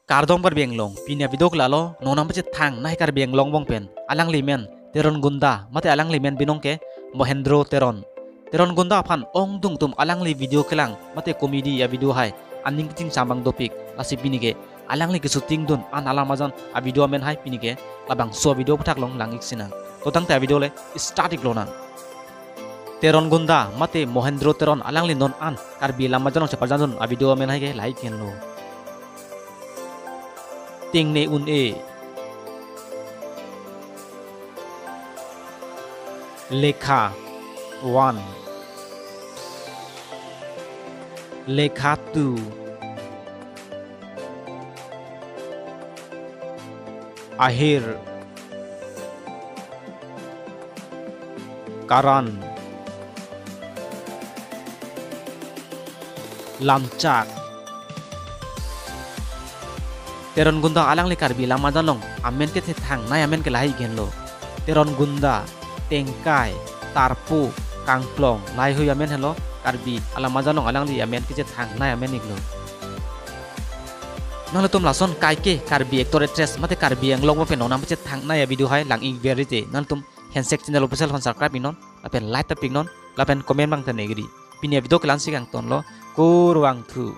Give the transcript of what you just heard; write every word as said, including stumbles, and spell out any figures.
Kardom Karbi Anglong, pini avideo ke lalo, non nangpachethang nai Karbi Anglong bong pen, alangli men, Teron Gunda, mate alangli men binong ke, Mohendro Teron. Teron Gunda aphan ongdung atum alangli video kelang, mate comedy avideo hai, aning kachingsamang dopik, lasi pini ke, alangli keshooting dun, an alam ajan, avideo amen hai pini ke, labangso avideo aputhak along lang-ik sinang. To tangte avideo le, start ik lonang. Teron Gunda, mate Mohendro Teron, alangli non an, Karbi alam ajan along cheparjan dun, avideo amen hai ke, like henlo. Tengne un-e. Lekha one. Lekha two. Ahir. Karan. Lamchak. Teron Gunda alangli Karbi alam ajan along amen kethethang nai amen ke lahai henlo. Teron Gunda, Tengkai, Tarpu, Kangklong, lahai hui amen henlo, Karbi alam ajan along alangli amen kechethang nai amen iklo. Nanglitum lason kaike Karbi actor actress mate Karbi Anglong bong pen non nangpachethang nai avideo hai lang-ik ver te, nanglitum Handshake Channel Official aphan subscribe iknon, lapen like ta pi iknon, lapen comment abang ta nang-ikri. Pini avideo ke la-ansi kangtonlo, kurvangthu.